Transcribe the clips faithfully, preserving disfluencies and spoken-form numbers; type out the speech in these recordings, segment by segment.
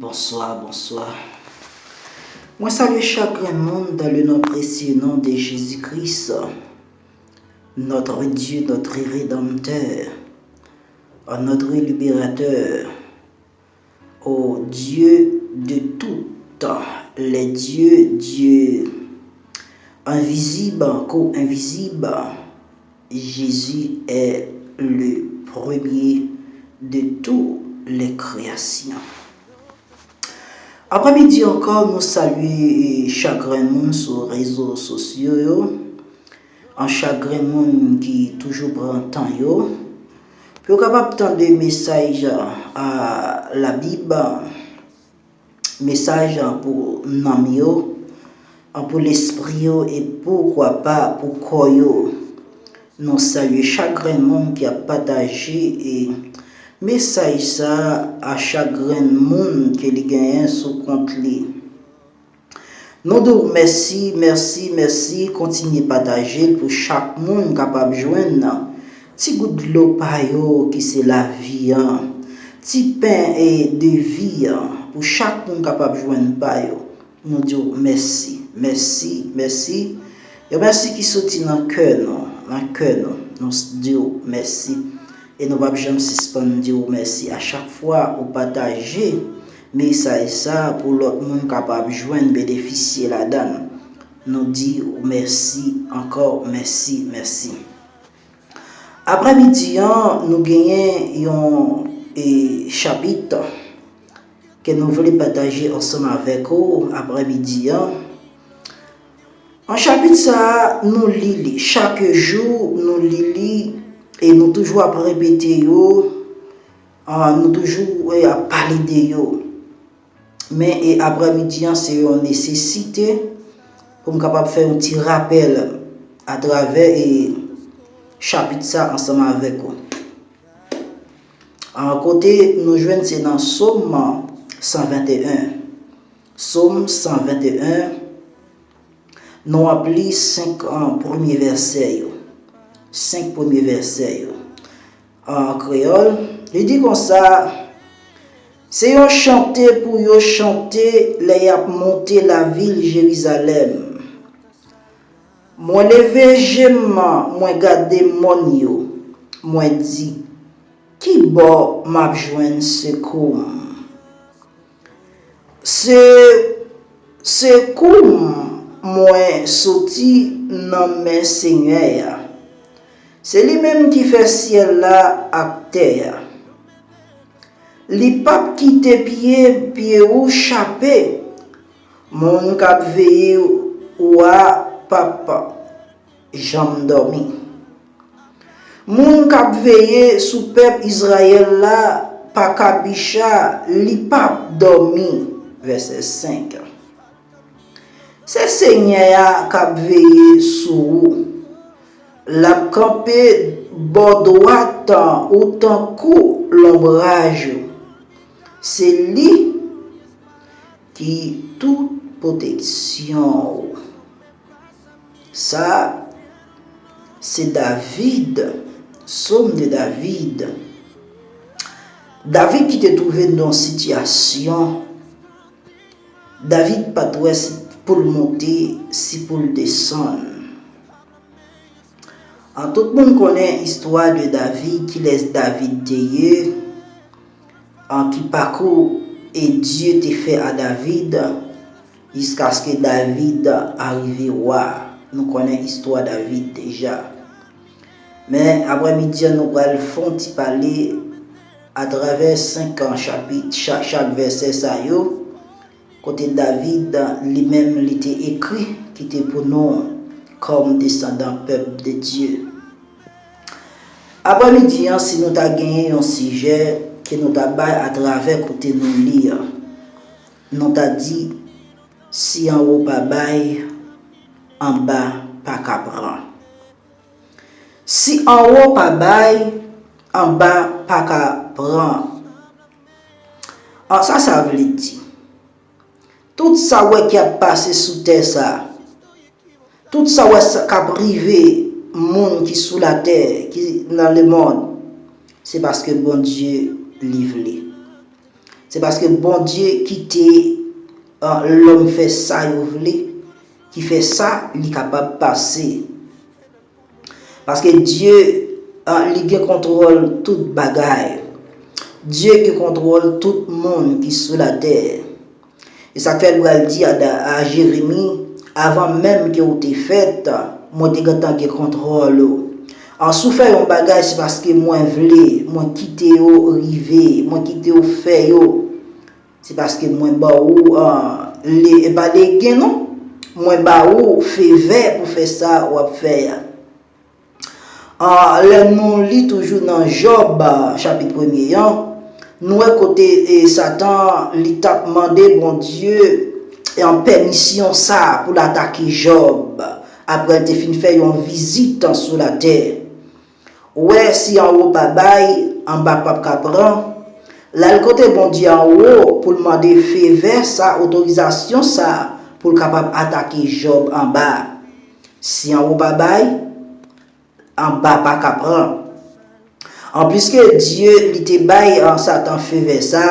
Bonsoir, bonsoir. Mwen salye chak grenn moun dans le nom précieux nom de Jésus-Christ, notre Dieu, notre Rédempteur, notre Libérateur, au Dieu de tout, les dieux, Dieu invisible, co-invisible. Jésus est le premier de toutes les créations. Aprèmidi ankò, nou salye chak grenn moun sou rezo sosyo yo, an chak grenn moun ki toujou pran tan yo, pou yo kapab tande mesaj a Labib, mesaj pou nanm yo, pou lespri yo, e poukwa pa pou kò yo. Nou salye chak grenn moun ki ap pataje e mesaj sa a, chak grenn moun ke li genyen sou kont li. Nou di w mèsi, mèsi, mèsi. Kontinye pataje l pou chak moun kapab jwenn ti gout dlo pa yo ki se lavi an, ti pen e de vi an, pou chak moun kapab jwenn pa yo. Nou di w mèsi, mèsi, mèsi. Yon mèsi ki soti nan kè nou, nan kè nou. Nou s- di w mèsi. E nou p ap janm sispann di w mèsi a chak fwa ou pataje mesaj sa pou lòt moun kapab jwenn benefisye ladan l. Nou di w mèsi ankò, mèsi, mèsi. Aprèmidi an, nou genyen yon e, chapit ke nou vle pataje ansanm avèk ou aprèmidi an. An chapit sa a, nou li li. Chak jou, nou li li e nou toujou ap repete yo, ah, nou toujou e, ap pale de yo. Men e, aprèmidi an, se yon nesesite pou m kapab fè yon ti rapèl atravè e, chapit sa ansanm avèk ou. An kote nou jwenn se nan Sòm san venteyen. Sòm san venteyen, nou ap li senk an premye vèsè yo. Senk premye vèsè yo. An kreyòl, li di konsa, se yon chante pou yo chante lè y ap monte lavil Jerizalèm. Mwen leve je m, mwen gade mòn yo, mwen di, ki bò m ap jwenn sekou m? Se, sekou m mwen soti nan men Senyè a. Se li menm ki fè syèl la ak tè a. Li p ap kite pye, pye ou chape. Moun k ap veye ou a p ap janm dòmi. Moun k ap veye sou pèp Izrayèl la pa kabicha, li p ap dòmi. Vèsè senk. Se Senyè a k ap veye sou ou. L ap kanpe bò dwat ou tankou lonbraj ou. Se li ki tout pwoteksyon ou. Sa, se David, Sòm de David. David ki te twouve l nan yon sitiyasyon, David pa t wè si pou l monte, si pou l desann. An, tout moun konnen istwa de David, kilès David te ye, an ki pakou e Dye te fè a David, jiskaske David arive wa. Nou konnen istwa David deja. Men, aprèmidi an, nou pral fè yon ti pale atravè senk chapit, cha-, chak vèsè sa yo, kote David, li menm, li te ekri, ki te pou nou kòm desandan pèp de Dye. Aprèmidi an, si nou ta genyen yon sijè ke nou ta bay atravè kote nou li an, nou ta di, si anwo pa bay, anba pa ka pran. Si anwo pa bay, anba pa ka pran. An, sa sa vle di? Tout sa w wè ki ap pase sou tè sa a, tout sa w wè sa k ap rive moun ki sou latè, ki nan lemonn, se paske Bondye li vle. Se paske Bondye kite, ah, lòm fè sa yo vle, ki fè sa li kapab pase. Paske Dye, ah, li gen kontwòl tout bagay. Dye gen kontwòl tout moun ki sou latè. E sa k fè l pral di a, a Jeremi, avan menm ke w te fèt, mwen te gentan gen kontwòl ou. An, si w fè yon bagay, se paske mwen vle, mwen kite yo rive, mwen kite yo fè yo. Se paske mwen ba ou, ah, le, e pa legen non. Mwen ba ou favè pou fè sa w ap fè a. Ah, lè nou li toujou nan Jòb, ah, chapit premye an, nou wè kote, e, Satan li t ap mande Bondye, e, an pèmisyon sa a pou l atake Jòb, apre l te fin fè yon vizit sou latè. Ou wè, si anwo pa bay, anba p ap ka pran. L al kote Bondye anwo pou l mande favè sa, otorizasyon sa, pou l kapab atake Jòb anba. Si anwo pa bay, anba pa ka pran. Anplis ke Dye li te bay, ah, Satan favè sa,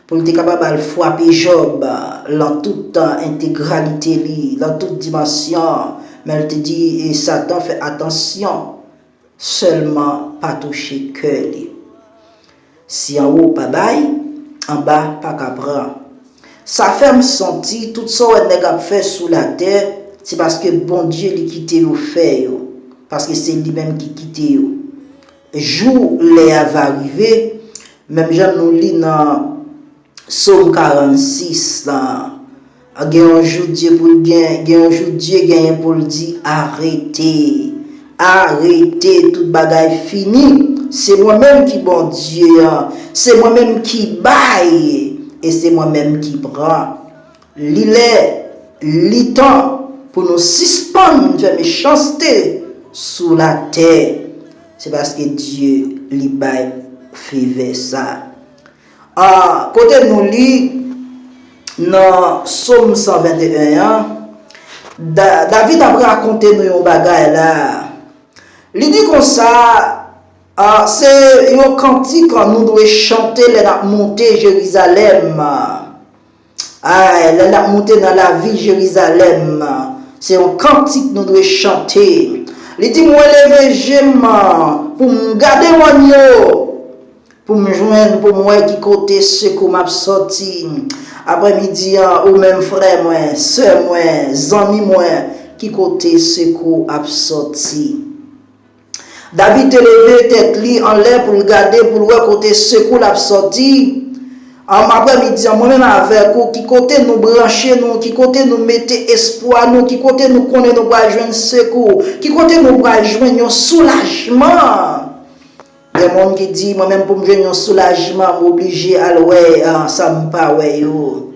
pou l te kapab al frape Jòb, ah, lan tout, ah, entegralite li, lan tout dimansyon, men l te di, e, Satan, fè atansyon. Sèlman pa touche kè li. Si anwo pa bay, anba pa ka pran. Sa fè m santi tout sa w wè nèg ap fè sou latè, se paske Bondye li kite yo fè yo. Paske se li menm ki kite yo. Jou lè a va rive, menm jan nou li nan Sòm karannsis la, gen yon jou Dye pou l gen, gen yon jou Dye genyen pou l di, "Arete, arete, tout bagay fini. Se mwen menm ki Bondye an, se mwen menm ki bay, e se mwen menm ki pran." Li lè, li tan pou nou sispann fè mechanste sou latè. Se paske Dye li bay favè sa. Ah, kote nou li nan Sòm san venteyen an, Da-, David ap rakonte nou yon bagay la. Li di konsa, ah, se yon kantik nou dwe chante lè n ap monte Jerizalèm. Ay, lè n ap monte nan lavil Jerizalèm, se yon kantik nou dwe chante. Li di, "Mwen leve je m pou m gade wany yo." Pou m jwenn, pou m wè ki kote sekou m ap sòti. Aprèmidi an, ou menm frè mwen, sè mwen, zanmi mwen, ki kote sekou ap sòti? David te leve tèt li anlè pou l gade, pou l wè kote sekou l ap sòti. An, aprèmidi an, mwen menm avèk ou, ki kote nou branche nou, ki kote nou mete espwa nou, ki kote nou konnen nou pral jwenn sekou, ki kote nou pral jwenn yon soulajman? Gen moun ki di, "Mwen menm pou m jwenn yon soulajman, m oblije al wè, ah, sa m pa wè yo.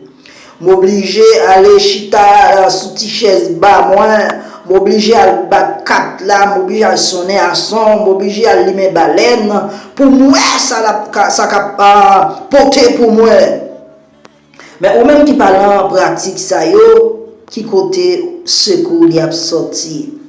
M oblije ale chita, ah, sou ti chèz ba mwen, m oblije al bat kat la, m oblije al sonnen ason, m oblije al limen balèn pou m wè sa l ap ka, sa k ap, ah, pote pou mwen." Men ou menm ki pa lan pratik sa yo, ki kote sekou li ap sòti?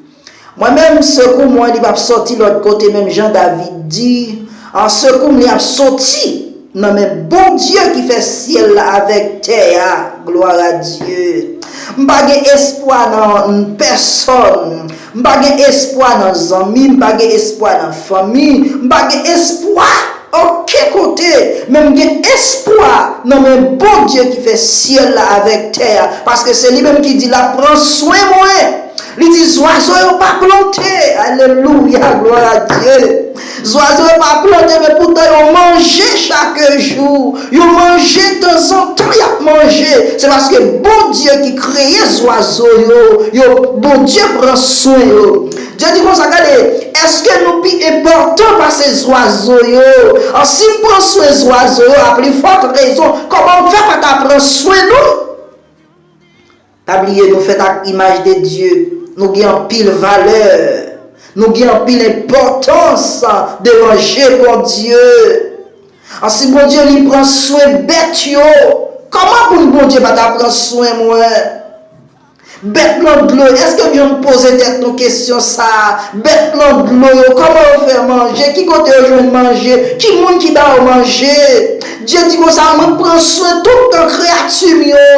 Mwen menm, sekou mwen, li p ap sòti lòt kote, menm jan David di, an sekou m, li ap sòti nan men Bondye ki fè syèl la avèk tè a. Glwa a Dye. M pa gen espwa nan pèsòn. M pa gen espwa nan zanmi, m pa gen espwa nan fanmi, m pa gen espwa okenn kote, men m gen espwa nan men Bondye ki fè syèl la avèk tè a, paske se li menm ki di l ap pran swen mwen. Li di zwazo yo pa plante, alelouya, glwa a Dye. Zwazo yo pa plante, men poutan yo manje chak jou. Yo manje tanzantan, y ap manje. Se paske Bondye ki kreye zwazo yo, yo, Bondye pran swen yo. Dye di konsa, gade, èske nou pi enpòtan pase zwazo yo? An, si m pran swen zwazo yo, a pli fòt rezon, kòman m fè pa ta pran swen nou? Pa bliye, nou fèt ak imaj de Dye. Nou gen anpil valè. Nou gen anpil enpòtans devan je Bondye. An, si Bondye li pran swen bèt yo, kòman pou Bondye pa ta pran swen mwen? Bèt nan dlo yo, èske n janm poze tèt nou kesyon sa a? Bèt nan dlo yo, kòman yo fè manje? Ki kote yo jwenn manje? Ki moun ki ba yo manje? Dye di konsa, mwen pran swen tout kreyati m yo.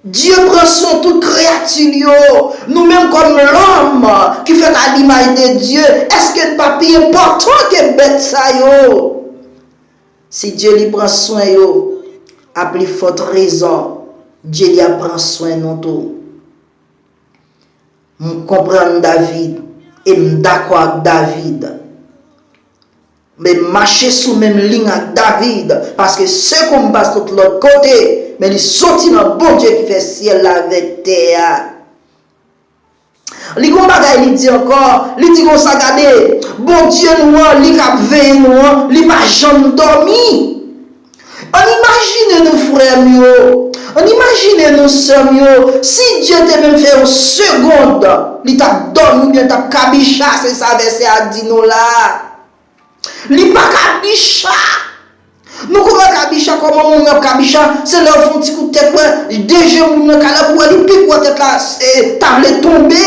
Dye pran swen tout kreyati l yo. Nou menm kòm lòm ki fèt a limaj de Dye, èske n pa pi enpòtan ke bèt sa yo? Si Dye li pran swen yo, a pli fòt rezon, Dye li ap pran swen nou tou. M konprann David e m dakò ak David. Men m mache sou menm liy ak David, paske sekou m pa sot lòt kote, men li soti nan Bondye ki fè syèl la avèk tè a. Li gon bagay li di ankò, li di konsa, gade, Bondye nou an, li k ap veye nou an, li pa janm dòmi. Ann imajine nou, frè m yo, ann imajine nou, sè m yo, si Dye te menm fè yon segond, li t ap dòmi oubyen l t ap kabicha, se sa vèsè a di nou la. Li pa kabicha. Nou konn wè kabicha, kòman moun nan ap kabicha, se lè w fè yon ti kout tèt, wè, de je moun nan ka la pou wè li pi gwo tèt la, e, ta vle tonbe.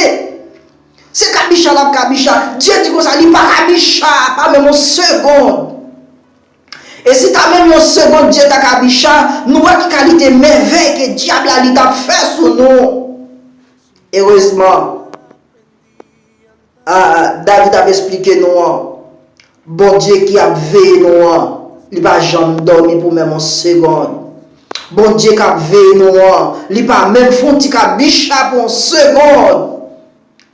Se kabicha l ap kabicha. Dye di konsa, li pa kabicha, pa menm yon segond. E si ta menm yon segond Dye ta kabicha, nou wè ki kalite mèvèy ke dyab la li t ap fè sou nou. Erezman, a, David ap esplike nou an, Bondye ki ap veye nou an, li pa janm dòmi pou menm yon segond. Bondye k ap veye nou an, li pa menm fè yon ti kabicha pou yon segond.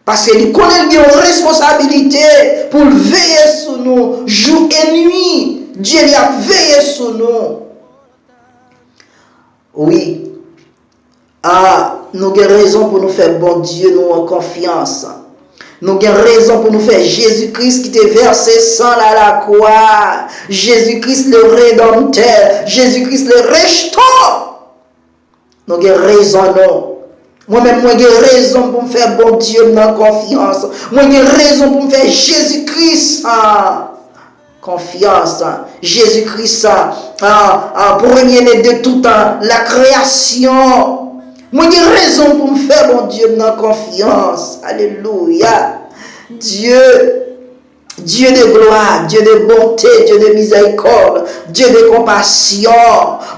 Paske li konnen l gen yon responsabilite pou l veye sou nou jou e nwi. Dye li ap veye sou nou. Wi. A, nou gen rezon pou nou fè Bondye nou an konfyans. Nou gen rezon pou nou fè Jezi Kris ki te vèse san l a lakwa. Jezi Kris, le Redanmtè. Jezi Kris, le Rechtò. Nou gen rezon nou. Mwen menm, mwen gen rezon pou m fè Bondye m nan konfyans. Mwen gen rezon pou m fè Jezi Kris, a, konfyans. Jezi Kris, a, a, a, premye ne de tout, a, la kreyasyon. Mwen gen rezon pou m fè Bondye m nan konfyans. Alelouya. Dye Dieu de gloire, Dieu de bonté, Dieu de miséricorde, Dieu de compassion.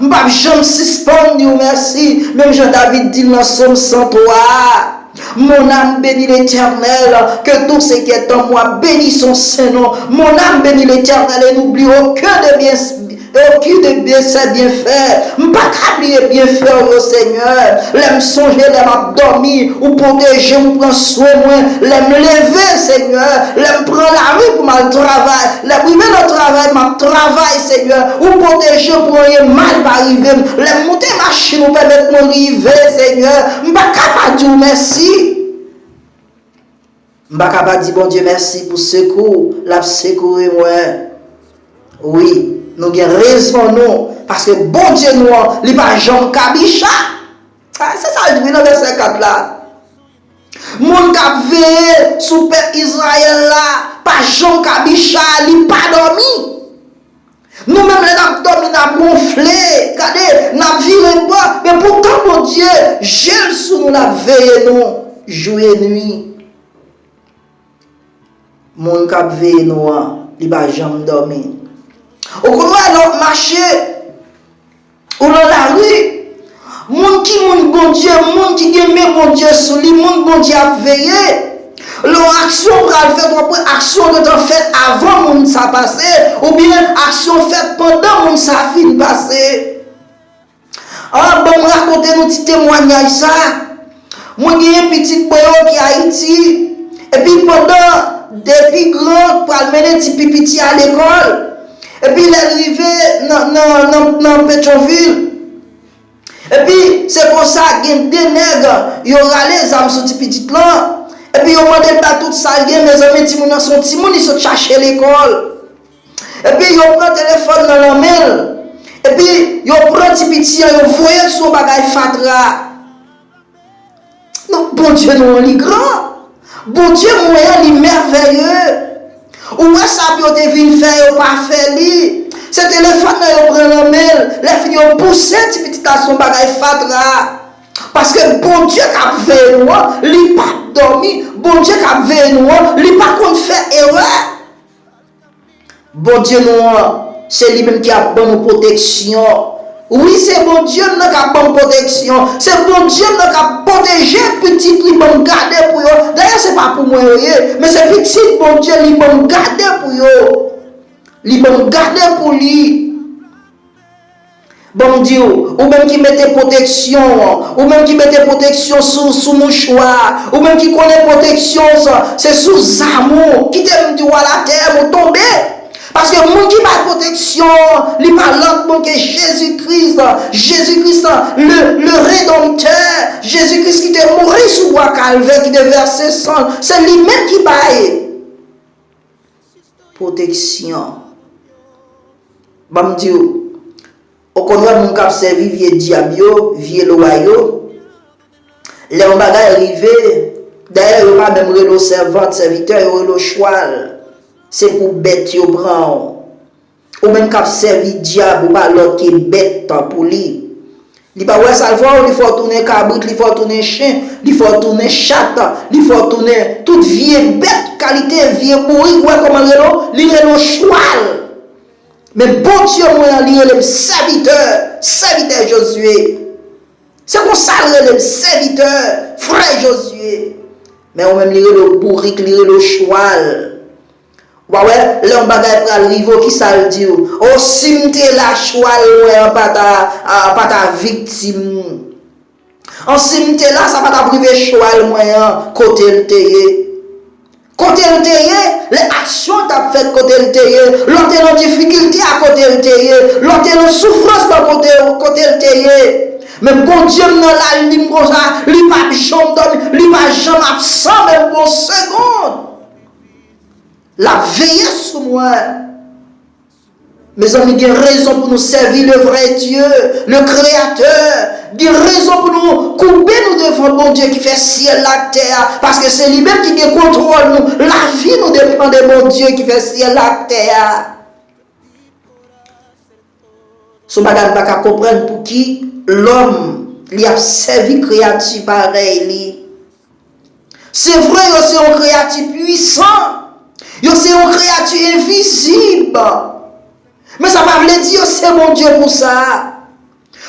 M p ap janm sispann di w mèsi, menm jan David di l nan Sòm san twa a. Mon âme bénit l'Éternel, que tout ce qui est en moi bénisse son saint nom. Mon âme bénit l'Éternel et n'oublie aucun de bien, Oki de byen, se byenfè. M pa ka bliye byenfè w yo, Senyè. Lè m sonje, lè m ap dòmi, ou pwoteje m, ou pran swen mwen. Lè m leve, Senyè, lè m pran lari pou m al travay, lè m rive nan travay, m ap travay, Senyè, ou pwoteje m pou anyen mal pa rive m. Lè m moute machin, ou pèmèt mwen rive, Senyè. M pa ka pa di w mèsi. M pa ka pa di Bondye mèsi pou sekou l ap sekoure mwen. Wi, nou gen rezon nou, paske Bondye nou an, li pa janm kabicha. A, se sa l di wi nan vèsè kat la. Moun k ap veye sou pèp Izrayèl la pa janm kabicha, li pa dòmi. Nou menm, lè n ap dòmi, n ap wonfle, gade, n ap vire bò, men poutan Bondye, je l sou nou, l ap veye nou jou e nwi. Moun k ap veye nou an, li pa janm dòmi. Ou konn wè lè w ap mache, ou nan lari, moun ki moun Bondye, moun ki gen men Bondye sou li, moun Bondye ap veye. Lè yon aksyon pral fèt, w ap wè aksyon gentan fèt avan moun sa pase, oubyen aksyon fèt pandan moun sa fin pase. An, ban m rakonte nou ti temwanyaj sa. Mwen genyen pitit mwen yo ki Ayiti, epi pandan de pi gran pral mennen ti pi piti a lekòl, epi lè l rive nan, nan, nan, nan Petyonvil, epi se konsa gen de nèg yo rale zam sou ti pitit lan, epi yo mande l bay tout sa l gen, mezanmi, timoun nan se yon timoun li sot chache lekòl. Epi yo pran telefòn nan nan men l. Epi yo pran ti piti an, yo voye l sou yon bagay fatra. Non, Bondye nou an, li gran. Bondye mwen an, li mèvèye. Ou wè sa pou yo te vin fè, yo pa fè li. Se telefòn nan yo pran nan men l. Lè fini yo pouse ti pitit la sou yon bagay fatra. Paske Bondye k ap veye nou an, li p ap dòmi. Bondye k ap veye nou an, li pa konn fè erè. Bondye nou an, se li menm ki ap ban nou pwoteksyon. Wi, se Bondye m nan k ap ban m pwoteksyon. Se Bondye m nan k ap pwoteje pitit li ban m gade pou yo. Dayè, se pa pou mwen yo ye, men se pitit Bondye li ban m gade pou yo. Li ban m gade pou li. Ban m di w, ou menm ki mete pwoteksyon an, ou menm ki mete pwoteksyon sou, sou mouchwa, ou menm ki konnen pwoteksyon sa, se sou zam ou, kite m di w al atè, ou tonbe. Paske moun ki bay pwoteksyon an, li pa lòt moun ke Jezi Kris, Jezi Kris, le, le Redanmtè, Jezi Kris ki te mouri sou bwa Kalvè, ki te vèse san, se li menm ki bay pwoteksyon. Ban m di w, ou konn wè moun k ap sèvi vye dyab yo, vye lwa yo, lè yon bagay rive, dayè yo pa menm rele w sèvant, sèvitè, yo rele w chwal. Se pou bèt yo pran w. Ou menm k ap sèvi dyab, ou pa lòt ke bèt pou li. Li pa wè sa l fè w, li fè w tounen kabrit, li fè w tounen chen, li fè w tounen chat, li fè w tounen tout vye bèt, kalite vye bourik, ou wè kòman l rele w? Li rele w chwal. Men Bondye mwen an, li rele m sèvitè, sèvitè Jozye. Se konsa l rele m, sèvitè, frè Jozye. Men ou menm, li rele w bourik, li rele w chwal. Ou pa wè, lè yon bagay pral rive w, kisa l di w? O, si m te la, chwal mwen an pa ta, a, pa ta viktim. An, si m te la, sa pa t ap rive chwal mwen an, kote l te ye? Kote l te ye? Lè aksyon t ap fèt, kote l te ye? Lè w te nan difikilte a, kote l te ye? Lè w te nan soufrans lan, kote, kote l te ye? Men Bondye m nan la, li di m konsa, li p ap janm dòmi, li pa janm absan menm pou yon segonn. L ap veye sou mwen. Mezanmi, gen rezon pou nou sèvi le vrè Dye, le Kreyatè. Gen rezon pou nou koube nou devan Bondye ki fè syèl la ak tè a, paske se li menm ki gen kontwòl nou. Lavi nou depann de Bondye ki fè syèl la ak tè a. Se yon bagay m pa ka konprann, pouki lòm, li ap sèvi kreyati parèy li. Se vre, yo se yon kreyati pwisan. Yo se yon kreyati envizib. Men sa pa vle di yo se Bondye pou sa.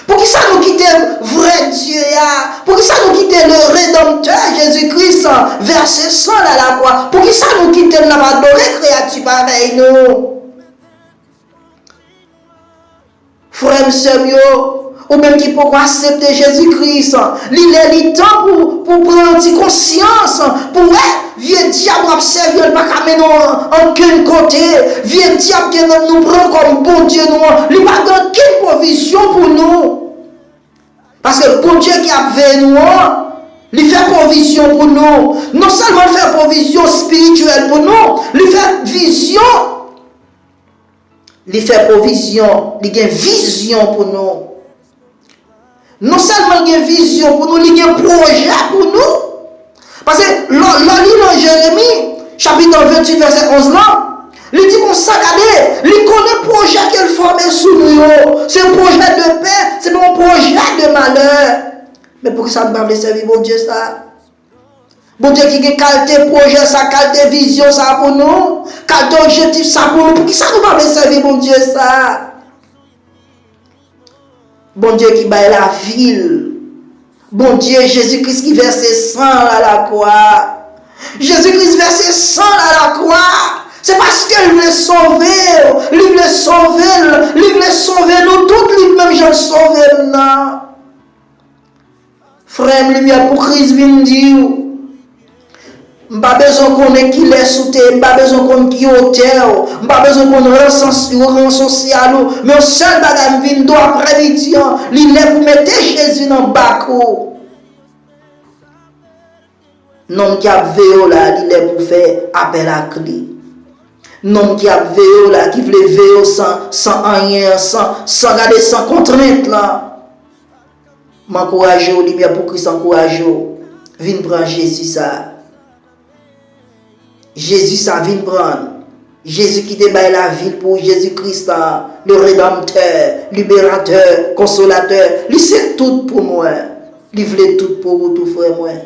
Poukisa nou kite vrè Dye a? Poukisa nou kite le Redanmtè Jezi Kris vèse san l a lakwa? Poukisa nou kite l n ap adore kreyati parèy nou? Frè m, sè m yo, ou menm ki poko aksepte Jezi Kris, li lè li tan pou, pou pran yon ti konsyans, pou wè vye dyab w ap sèvi an, li pa ka mennen w ankenn kote. Vye dyab ke nou pran kòm Bondye nou an, li pa gen ankenn pwovizyon pou nou. Paske Bondye ki ap veye nou an, li fè pwovizyon pou nou. Non sèlman l fè pwovizyon espirityèl pou nou, li fè vizyon. Li fè pwovizyon, li gen vizyon pou nou. Non sèlman l gen vizyon pou nou, li gen pwojè pou nou. Paske lè, lè w li nan Jeremi, chapit venntuit, vèsè onz lan, li di konsa, gade, li konnen pwojè ke l fòme sou nou yo. Se pwojè de pè, se pa yon pwojè de malè. Men poukisa nou pa vle sèvi Bondye sa? Bondye ki gen kalte pwojè sa, kalte vizyon sa pou nou, kalte objektif sa pou nou, poukisa nou pa vle sèvi Bondye sa? Bondye ki bay lavi l. Bondye, Jezi Kris ki vèse san l a lakwa. Jezi Kris vèse san l a lakwa. Se paske l vle sove w, li vle sove l, li vle sove nou tout, li menm jan l sove m nan. Frè m, limyè pou Kris vin di w. M pa bezwen konnen kilès ou te ye, m pa bezwen konn ki otè w, m pa bezwen konn ran sosy-, ran sosyal ou, men yon sèl bagay, m vin di w aprèmidi an, li lè pou mete Jezi nan bak ou. Nonm ki ap veye w la, li lè pou fè apèl ak li. Nonm ki ap veye w la, ki vle veye w san, san anyen, san, san gade, san kontrent lan. M ankouraje w, limyè pou Kris ankouraje w. Vin pran Jezi sa. Jezi sa, vin pran l. Jezi ki te bay lavi l pou ou, Jezi Kris la, le Redanmtè, Liberatè, Konsolatè, li se tout pou mwen. Li vle tout pou ou tou, frè mwen.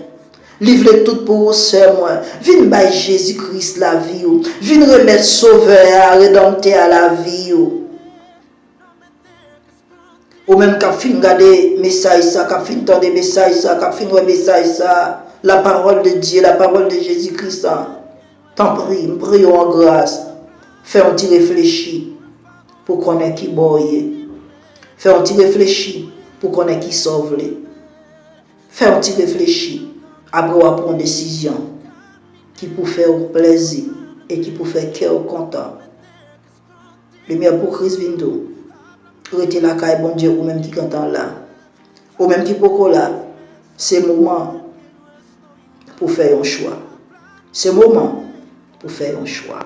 Li vle tout pou ou, sè mwen. Vin bay Jezi Kris lavi w. Vin remèt Sovè a, Redanmtè a lavi w. Ou menm k ap fin gade mesaj sa, k ap fin tande mesaj sa, k ap fin wè mesaj sa, la parole de Dieu, la parole de Jésus-Christ an, tanpri, m priye w an gras, fè yon ti reflechi pou konnen ki bò w ye. Fè yon ti reflechi pou konnen ki sa w vle. Fè yon ti reflechi apre w ap pran yon desizyon ki pou fè w plèzi e ki pou fè kè w kontan. Limyè pou Kris vin tou. Rete lakay Bondye, ou menm ki gentan la. Ou menm ki poko la, se moman pou fè yon chwa. Se moman pou fè yon chwa.